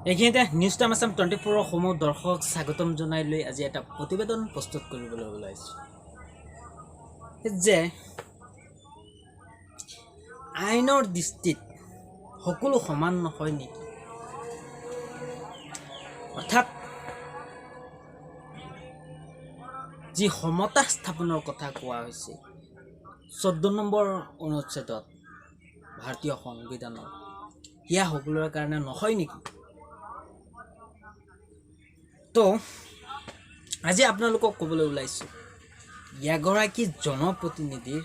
এইখিনিতে news time Assam 24ৰ সমূহ দৰ্শক স্বাগতম জনাই লৈ আজি এটা প্ৰতিবেদন প্ৰস্তুত কৰিবলৈ ওলাইছোঁ যে আইনৰ দৃষ্টিত সকলো সমান নহয় নেকি? অৰ্থাৎ যি সমতা স্থাপনৰ কথা কোৱা হৈছে 14 নম্বৰ অনুচ্ছেদত ভাৰতীয় সংবিধানৰ, সেয়া সকলোৰে কাৰণে নহয় নেকি? তো আজি আপোনালোকক ক'বলৈ ওলাইছোঁ এগৰাকী জনপ্ৰতিনিধিৰ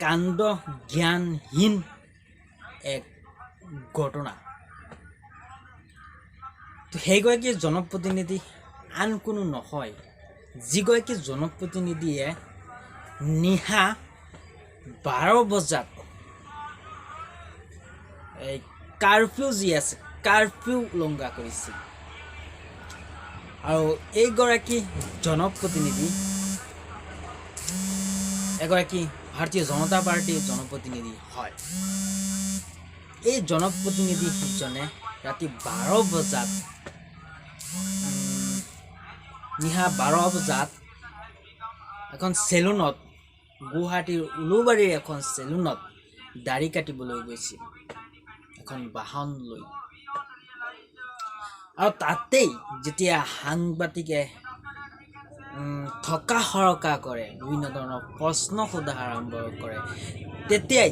কাণ্ড জ্ঞানহীন এক ঘটনা। তো সেইগৰাকী জনপ্ৰতিনিধি আন কোনো নহয়, যিগৰাকী জনপ্ৰতিনিধিয়ে নিশা 12 বজাত এই কাৰফিউ যি আছে কাৰফিউ উলংঘা কৰিছিল। আৰু এইগৰাকী জনপ্ৰতিনিধি এগৰাকী ভাৰতীয় জনতা পাৰ্টীৰ জনপ্ৰতিনিধি হয়। এই জনপ্ৰতিনিধিজনে ৰাতি 12 বজাত নিশা 12 বজাত এখন চেলুনত, গুৱাহাটীৰ উলুবাৰীৰ এখন চেলুনত দাড়ি কাটিবলৈ গৈছিল এখন বাহন লৈ। আৰু তাতেই যেতিয়া সাংবাদিকে থকা সৰকা কৰে, বিভিন্ন ধৰণৰ প্ৰশ্ন সোধা আৰম্ভ কৰে, তেতিয়াই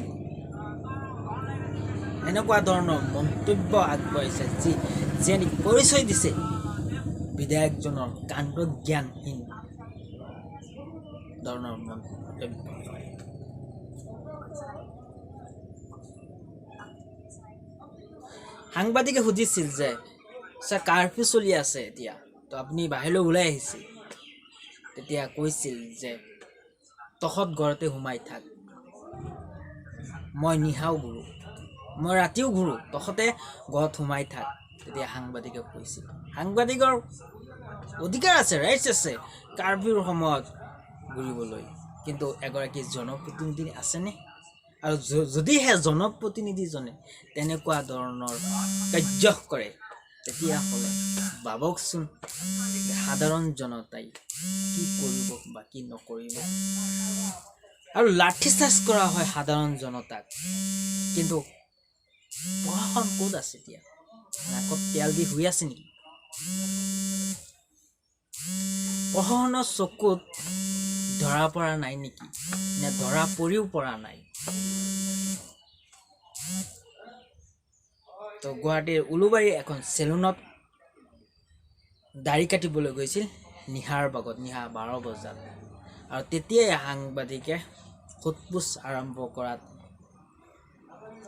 এনেকুৱা ধৰণৰ মন্তব্য আগবঢ়াইছে যি নেকি পৰিচয় দিছে বিধায়কজনৰ কাণ্ডজ্ঞানহীন ধৰণৰ মন্তব্য হয়। সাংবাদিকে সুধিছিল যে ছাৰ কাৰফিউ চলি আছে এতিয়া, তো আপুনি বাহিৰলৈ ওলাই আহিছিল। তেতিয়া কৈছিল যে তহঁত ঘৰতে সোমাই থাক, মই নিশাও ঘূৰোঁ, মই ৰাতিও ঘূৰোঁ, তহঁতে ঘৰত সোমাই থাক। তেতিয়া সাংবাদিকে কৈছিল, সাংবাদিকৰ অধিকাৰ আছে, ৰাইটছ আছে কাৰফিউৰ সময়ত ঘূৰিবলৈ, কিন্তু এগৰাকী জনপ্ৰতিনিধি আছেনে? আৰু যদিহে জনপ্ৰতিনিধিজনে তেনেকুৱা ধৰণৰ কাৰ্য কৰে, তেতিয়াহ'লে ভাবকচোন সাধাৰণ জনতাই কি কৰিব বা কি নকৰিব। আৰু লাঠি চাৰ্জ কৰা হয় সাধাৰণ জনতাক, কিন্তু প্ৰশাসন ক'ত আছে এতিয়া? নাকত তেল দি শুই আছে নেকি? প্ৰশাসনৰ চকুত ধৰা পৰা নাই নেকি? নে ধৰা পৰিও পৰা নাই? তো গুৱাহাটীৰ উলুবাৰীৰ এখন চেলুনত দাড়ি কাটিবলৈ গৈছিল নিশাৰ ভাগত, নিশা 12 বজাত। আৰু তেতিয়াই সাংবাদিকে সোধ পোছ আৰম্ভ কৰাত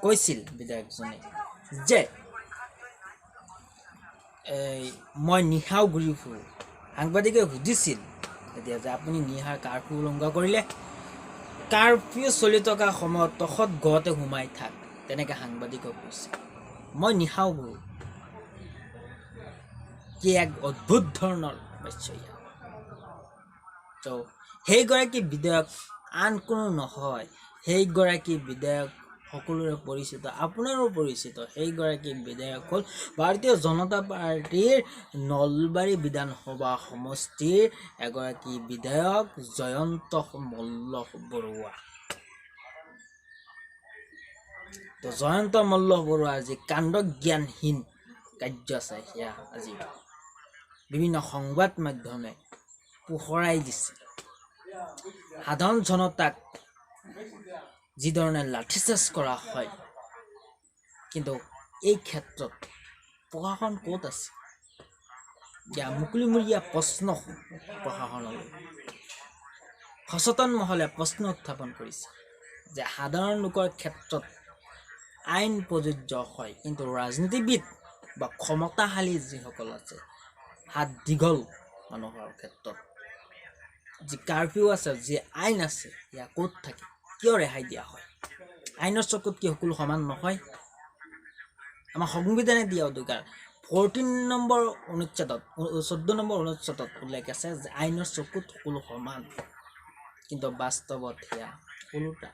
কৈছিল বিধায়কজনে যে এই মই নিশাও ঘূৰি ফুৰোঁ। সাংবাদিকে সুধিছিল তেতিয়া যে আপুনি নিশা কাৰফিউ উলংঘা কৰিলে, কাৰফিউ চলি থকা সময়ত তহঁত ঘৰতে সোমাই থাক, তেনেকৈ সাংবাদিকক কৈছিল। মই নিশাও ঘূৰোঁ। কি এক অদ্ভুত ধৰণৰ বাচ্য ইয়াত। তো সেইগৰাকী বিধায়ক আন কোনো নহয়, সেইগৰাকী বিধায়ক সকলোৰে পৰিচিত, আপোনাৰো পৰিচিত। সেইগৰাকী বিধায়ক হ'ল ভাৰতীয় জনতা পাৰ্টীৰ নলবাৰী বিধানসভা সমষ্টিৰ এগৰাকী বিধায়ক জয়ন্ত মল্ল বৰুৱা। তো জয়ন্ত মল্ল বৰুৱাৰ যি কাণ্ডজ্ঞানহীন কাৰ্য আছে, সেয়া আজি বিভিন্ন সংবাদ মাধ্যমে পোহৰাই দিছে। সাধাৰণ জনতাক যিধৰণে লাঠিচাৰ্জ কৰা হয়, কিন্তু এই ক্ষেত্ৰত প্ৰশাসন ক'ত আছে? ইয়াৰ মুকলিমূৰীয়া প্ৰশ্ন প্ৰশাসনলৈ। সচেতন মহলে প্ৰশ্ন উত্থাপন কৰিছে যে সাধাৰণ লোকৰ ক্ষেত্ৰত আইন প্ৰযোজ্য হয়, কিন্তু ৰাজনীতিবিদ বা ক্ষমতাশালী যিসকল আছে, হাত দীঘল মানুহৰ ক্ষেত্ৰত যি কাৰফিউ আছে, যি আইন আছে, ইয়াৰ ক'ত থাকে? কিয় ৰেহাই দিয়া হয়? আইনৰ চকুত কি সকলো সমান নহয়? আমাৰ সংবিধানে দিয়া অধিকাৰ 14 নম্বৰ অনুচ্ছেদত, 14 নম্বৰ অনুচ্ছেদত উল্লেখ আছে যে আইনৰ চকুত সকলো সমান, কিন্তু বাস্তৱত সেয়া ওলোটা।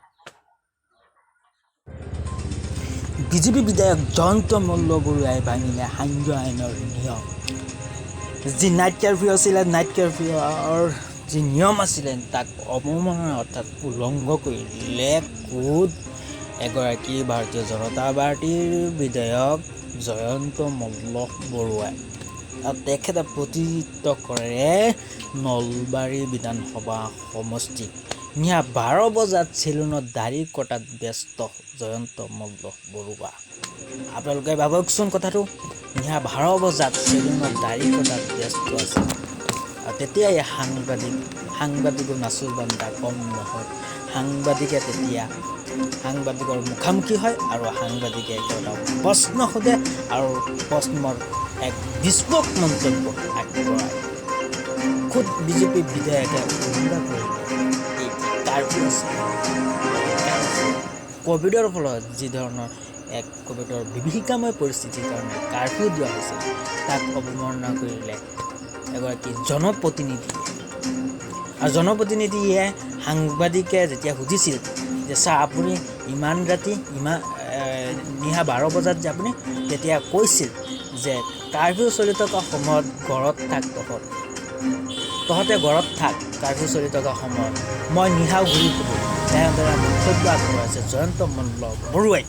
বিজেপি বিধায়ক জয়ন্ত মল্ল বৰুৱাই ভাঙিলে সান্ধ্য আইনৰ নিয়ম। যি নাইট কাৰফিউ আছিলে, নাইট কাৰফিউৰ যি নিয়ম আছিলে তাক অৱমাননা অৰ্থাৎ উলংঘ কৰিলে খোদ এগৰাকী ভাৰতীয় জনতা পাৰ্টীৰ বিধায়ক জয়ন্ত মল্ল বৰুৱাই। আৰু তেখেতে প্ৰতিনিধিত্ব কৰে নলবাৰী বিধানসভা সমষ্টিত। নিশা 12 বজাত চেলুনত দাড়ি কটাত ব্যস্ত জয়ন্ত মল্ল বৰুৱা। আপোনালোকে ভাবকচোন কথাটো, নিশা 12 বজাত চেলুনত দাড়ি কটাত ব্যস্ত আছিল। আৰু তেতিয়াই সাংবাদিকো নাচোৰবান্দা কম নহয়। সাংবাদিকে তেতিয়া সাংবাদিকৰ মুখামুখি হয় আৰু সাংবাদিকে এটা প্ৰশ্ন সোধে আৰু প্ৰশ্নৰ এক বিস্ফোৰক মন্তব্য আগবঢ়ায়। খোদ বিজেপি বিধায়কে উলংঘা কৰিলে এই কাৰফিউ আছিল। ক'ভিডৰ ফলত যি ধৰণৰ এক ক'ভিডৰ বিভীষিকাময় পৰিস্থিতিৰ কাৰণে কাৰফিউ দিয়া হৈছিল, তাক অৱমাননা কৰিলে এগৰাকী জনপ্ৰতিনিধিয়ে। আৰু জনপ্ৰতিনিধিয়ে সাংবাদিকে যেতিয়া সুধিছিল যে ছাৰ আপুনি ইমান ৰাতি ইমান নিশা 12 বজাত যে আপুনি, তেতিয়া কৈছিল যে কাৰফিউ চলি থকা সময়ত ঘৰত থাক, তহঁতে ঘৰত থাক, কাৰফিউ চলি থকা সময়ত মই নিশাও ঘূৰি ফুৰোঁ। তেনেদৰে মন্তব্য আগবঢ়াইছে জয়ন্ত মল্ল বৰুৱাই।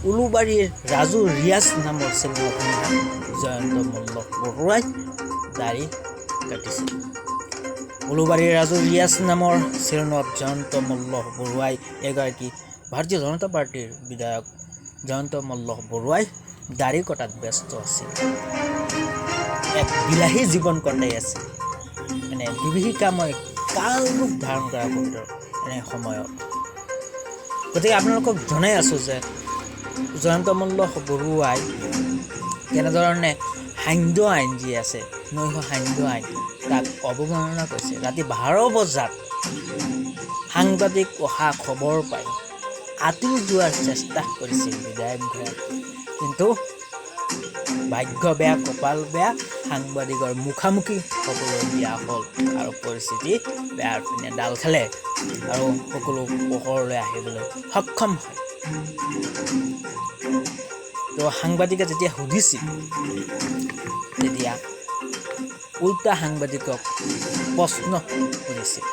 উলুবাৰীৰ ৰাজু ৰিয়াজ নামৰ চেলুনত নিশা জয়ন্ত মল্ল বৰুৱাই দাড়ি কাটিছিল। উলুবাৰীৰ ৰাজু ৰিয়াজ নামৰ চেলুনত জয়ন্ত মল্ল বৰুৱাই এগৰাকী ভাৰতীয় জনতা পাৰ্টীৰ বিধায়ক জয়ন্ত মল্ল বৰুৱাই দাড়ি কটাত ব্যস্ত আছিল। এক বিলাহী জীৱন কটাই আছিল, মানে বিভীষিকাময় কাল ৰূপ ধাৰণ কৰা ক'ভিডৰ এনে সময়ত। গতিকে আপোনালোকক জনাই আছোঁ যে জয়ন্ত মল্ল বৰুৱাই কেনেধৰণে সান্ধ্য আইন যি আছে, নৈশ সান্ধ্য আইন, তাক অৱমাননা কৰিছে। ৰাতি 12 বজাত সাংবাদিক অহা খবৰ পাই আঁতৰি যোৱাৰ চেষ্টা কৰিছিল বিধায়কগৰাকী, কিন্তু ভাগ্য বেয়া, কপাল বেয়া, সাংবাদিকৰ মুখামুখি হ'বলগীয়া হ'ল আৰু পৰিস্থিতি বেয়াৰ পিনে ডাল খালে আৰু সকলো পোহৰলৈ আহিবলৈ সক্ষম হয়। তো সাংবাদিকে যেতিয়া সুধিছিল তেতিয়া উল্টা সাংবাদিকক প্ৰশ্ন সুধিছিল।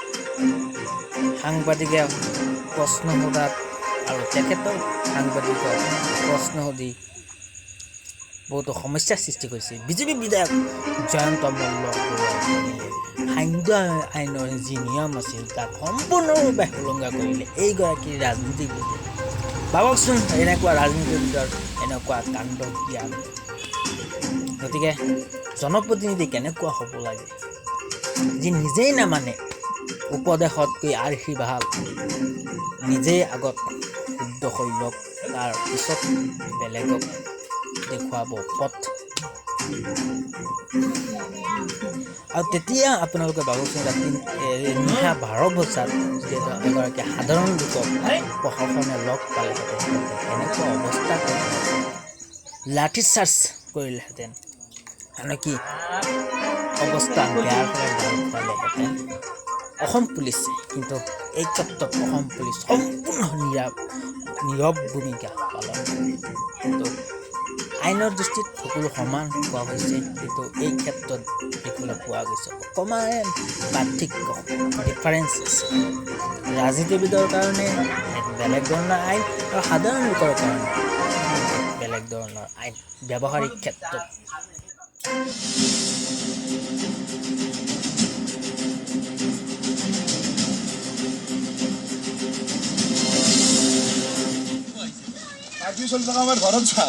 সাংবাদিকে প্ৰশ্ন সোধাত আৰু তেখেতৰ সাংবাদিকক প্ৰশ্ন সুধি বহুতো সমস্যাৰ সৃষ্টি কৰিছে। বিজেপি বিধায়ক জয়ন্ত মল্ল বৰুৱাই সান্ধ্য আইনৰ যি নিয়ম আছিল তাক সম্পূৰ্ণৰূপে উলংঘা কৰিলে এইগৰাকী ৰাজনীতিবিদে। ভাবকচোন, এনেকুৱা ৰাজনীতিবিদৰ এনেকুৱা কাণ্ড জ্ঞান। গতিকে জনপ্ৰতিনিধি কেনেকুৱা হ'ব লাগে, যি নিজেই নামানে উপদেশতকৈ আৰ্হি ভাল, নিজেই আগত শুদ্ধ হৈ লওক, তাৰ পিছত বেলেগক দেখুৱাব পথ। আৰু তেতিয়া আপোনালোকে ভাবকচোন, ৰাতি নিশা 12 বজাত যেতিয়া এগৰাকী সাধাৰণ লোকক প্ৰশাসনে লগ পালেহেঁতেন, কেনেকুৱা অৱস্থা কৰিলেহেঁতেন, লাঠি চাৰ্জ কৰিলেহেঁতেন, আনকি অৱস্থা বেয়াৰ ফালে ডাল খুৱালেহেঁতেন অসম পুলিচে। কিন্তু এই ক্ষেত্ৰত অসম পুলিচ সম্পূৰ্ণ নীৰৱ ভূমিকা পালন কৰিলে। কিন্তু আইনৰ দৃষ্টিত সকলো সমান কোৱা হৈছে, কিন্তু এই ক্ষেত্ৰত দেখিবলৈ পোৱা গৈছে অকণমান পাৰ্থক্য, ডিফাৰেঞ্চ আছে। ৰাজনীতিবিদৰ কাৰণে এক বেলেগ ধৰণৰ আইন আৰু সাধাৰণ লোকৰ কাৰণে এক বেলেগ ধৰণৰ আইন ব্যৱহাৰিক ক্ষেত্ৰত। কাৰফিউ চলি থকা সময়ত ঘৰত যা।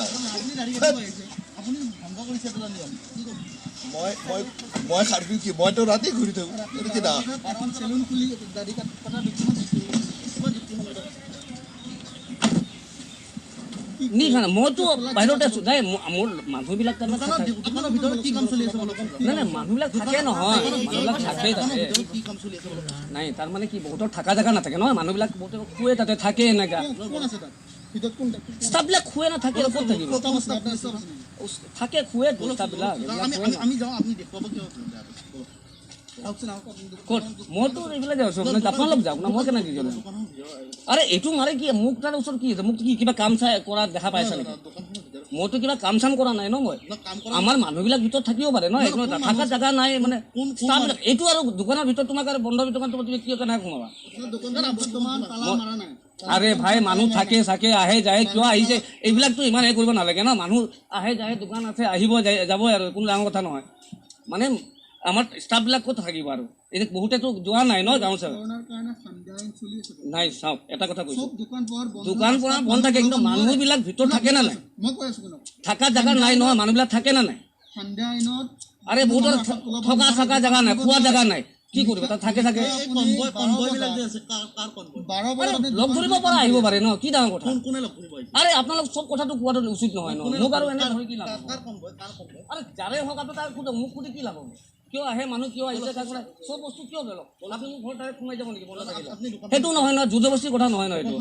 মই মই মই কাৰফিউ কি, মইতো ৰাতি ঘূৰি থাকোঁ। কি না মইতো বাহিৰতে আছো। নাই, মোৰ মানুহবিলাক নাই নাই মানুহবিলাক থাকে নহয়, মানুহবিলাক থাকে তাতে। নাই, তাৰমানে কি বহুতৰ থকা জেগা নাথাকে নহয়, মানুহবিলাক বহুতে শুৱে তাতে থাকে। এনেকা ষ্টাফবিলাক শুৱে নাথাকে, ক'ত থাকিব? থাকে, শুৱে ষ্টাফবিলাক। ক'ত মইতো এইবিলাক আছোঁ, আপোনালোক যাওক না, মই কেনেকৈ গ'লো? আৰে এইটো মাৰে কি মোক তাৰ ওচৰত কি আছে? মোক কি কিবা কাম চাই কৰা দেখা পাইছা নেকি? মইতো কিবা কাম চাম কৰা নাই ন। মই আমাৰ মানুহবিলাক ভিতৰত থাকিব পাৰে ন, একো থকা জেগা নাই মানে এইটো। আৰু দোকানৰ ভিতৰত তোমাক আৰু বন্ধ দোকান তুমি কিয় কেনেকৈ সোমাবা? আৰে ভাই, মানুহ থাকে চাকে, আহে যায়, কিয় আহিছে এইবিলাকতো ইমান হেৰি কৰিব নালাগে ন। মানুহ আহে যায়, দোকান আছে, আহিব যায় যাবই আৰু, কোনো ডাঙৰ কথা নহয়। মানে আমাৰ ষ্টাফবিলাক ক'ত থাকিব আৰু? এতিয়া বহুতেতো যোৱা নাই ন গাঁও চাগে নাই। চাওক, এটা কথা কৈছোঁ, দোকান পোহাৰ বন্ধ থাকে, কিন্তু মানুহবিলাক ভিতৰত থাকে নে নাই? থকা জেগা নাই নহয়, মানুহবিলাক থাকে নে নাই? আৰে বহুতৰ থকা থকা জেগা নাই, খোৱা জেগা নাই, কি কৰিব তাত থাকে থাকে? লগ ধৰিব পৰা আহিব পাৰে ন, কি ডাঙৰ কথা? আৰে আপোনালোক চব কথাটো কোৱাটো উচিত নহয় ন। মোক আৰু এনে ধৰি কি লাভ? আৰে যাৰে হওক, আপুনি তাৰ সোধক, মোক সুধি কি লাভ হ'ব? কিয় আহে মানুহ, কিয় আহিছে, চব বস্তু কিয় বেলক? আপুনি মোক ঘৰত ডাইৰেক্ট সোমাই যাব নেকি বন্ধ থাকিলে? সেইটো নহয় নহয়, জোৰ জবস্তিৰ কথা নহয় নহয় এইটো।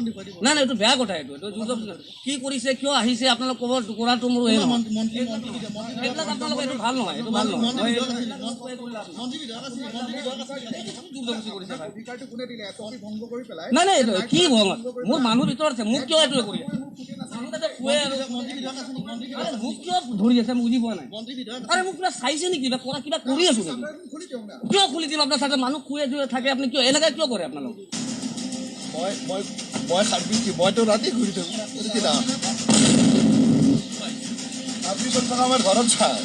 নাই নাই, এইটো বেয়া কথা, এইটো এইটো জোৰ জবস্তি। কি কৰিছে, কিয় আহিছে, আপোনালোক ক'ব কৰাটো মোৰ এই নহয়। এইবিলাক আপোনালোকে এইটো ভাল নহয়, এইটো ভাল নহয়। নাই নাই, এইটো কি ভংগ? মোৰ মানুহ ভিতৰত আছে, মোক কিয় এইটো কৰি মোক কিয় ধৰি আছে? বুজি পোৱা নাই। আৰে মোক কিবা চাইছে নেকি? কিবা কৰা কিবা কৰি আছো নেকি? কিয় খুলি দিম আপোনাৰ চাগে? মানুহ শুয়ে শুয়ে থাকে, আপুনি কিয় এনেকৈ কিয় কৰে আপোনালোক? মই মই মই কাৰ্ফিউ কি? মইতো ৰাতি ঘূৰি থাকোঁ। কি কাৰ্ফিউ চলি থকা আমাৰ ঘৰত চাই।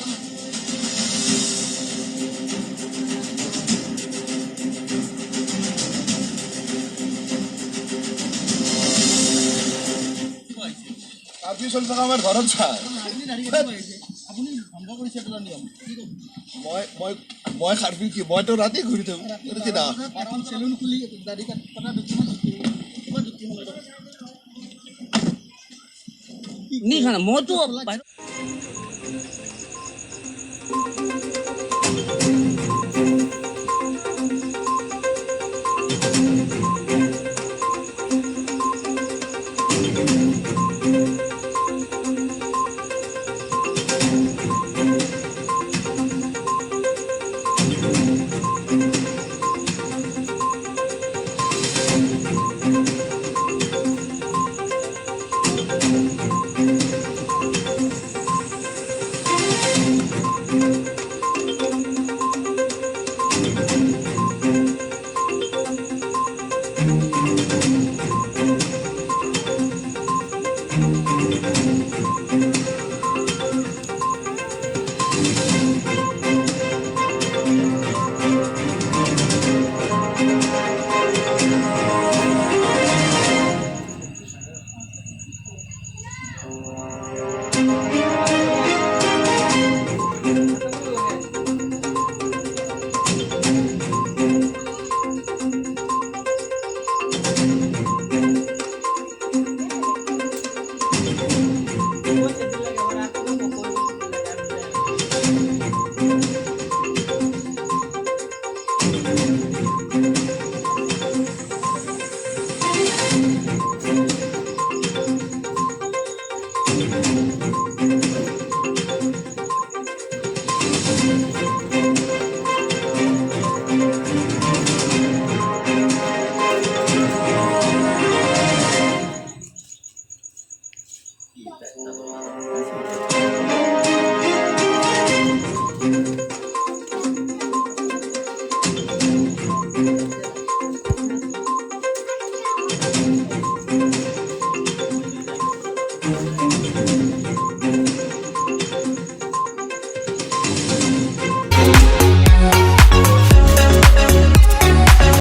কাৰ্ফিউ চলি থকা আমাৰ ঘৰত চাই। মই মই মই কাৰ্ফিউ কি? মইতো ৰাতি ঘূৰি থাকোঁ। কি মইতো